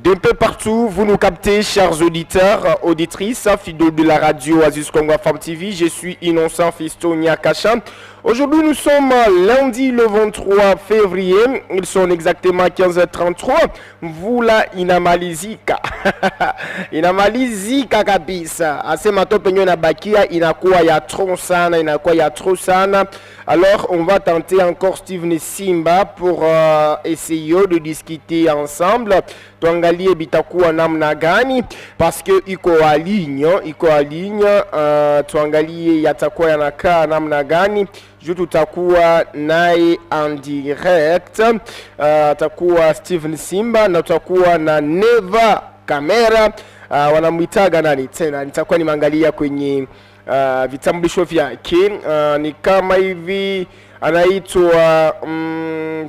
D'un peu partout, vous nous captez, chers auditeurs, auditrices, fidèles de la radio Aziz Congo Femme TV. Je suis Innocent Fisto Nyakasha. Aujourd'hui, nous sommes lundi le 23 février. Ils sont exactement 15h33. Mvula inamalizika. Inamalizika kabisa. Asema tope nyo inabakia inakuwa ya trop sana, inakuwa ya trop sana. Alors, on va tenter encore Steven Simba pour essayer de discuter ensemble. Tuangalie bitakuwa namna gani parce que iko en ligne, iko en ligne. Tuangalie yatakuwa yanakaa namna gani juu tutakuwa naye en direct. Atakuwa Steven Simba na tutakuwa na Neva Kamera. Wanamwitaga nani tena, nitakuwa nimeangalia kwenye vitambulisho vyake. Ni kama hivi anaitwa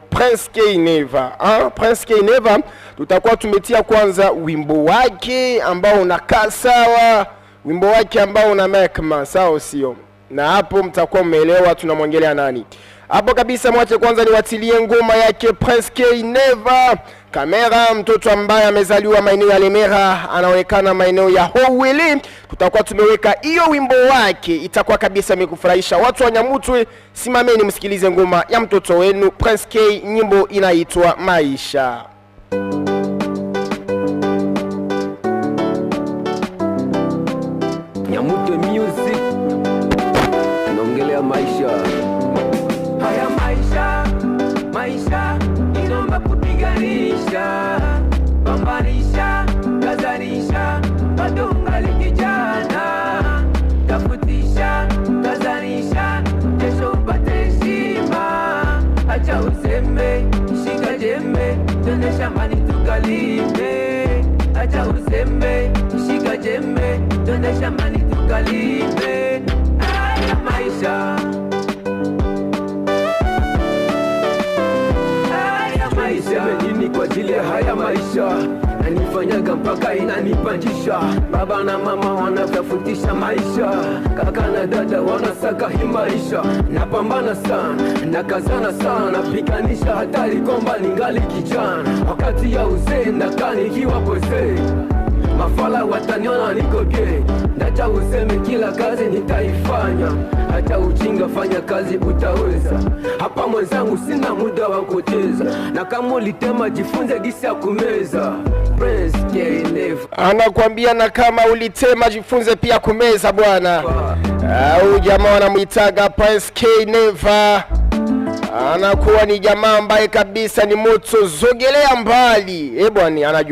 Prince K Neva. Ah, Prince K Neva, tutakuwa tumetia kwanza wimbo wake ambao unakaa sawa, wimbo wake ambao una mekma sawa, sio? Na hapo mtakuwa mmeelewa tunamwongelea nani hapo kabisa. Mwache kwanza niwatilie ngoma yake Prince K Neva Kamera, mtoto ambaye amezaliwa maeneo ya Lemera, anaonekana maeneo ya Howili. Tutakuwa tumeweka hiyo wimbo wake, itakuwa kabisa imekufurahisha. Watu wa Nyamutwe, simameni msikilize ngoma ya mtoto wenu Prince K, nyimbo inaitwa Maisha. Nyamutwe Music naongelea maisha. Haya maisha, maisha inomba kupiganisha, pambanisha, kazanisha, bado ungali kijana, tafutisha, kazanisha, kesho upate heshima. Acha useme, shika jembe, twende shambani tukalime. Acha useme, shika jembe, twende shambani tukalime. Haya maisha. Haya maisha. Niseme nini kwa ajili ya haya maisha nanifanyaga mpaka inanipandisha. Baba na mama wanatafutisha maisha, kaka na dada wanasaka hii maisha. Napambana sana, nakazana sana, napiganisha hatari kwamba ningali kijana. Wakati ya uzee nakaa nikiwa pozee, mafala wataniona niko gay. Ndacha useme kila kazi nitaifanya, hata ujinga fanya kazi utaweza. Hapa mwenzangu sina muda wa kucheza, na kama ulitema jifunze gisi ya kumeza. Prince K Neva. Anakuambia na kama ulitema jifunze pia kumeza bwana. Huyu jamaa wanamwitaga Prince K Neva, anakuwa ni jamaa ambaye kabisa ni moto, zogelea mbali. Eh bwana, anajua.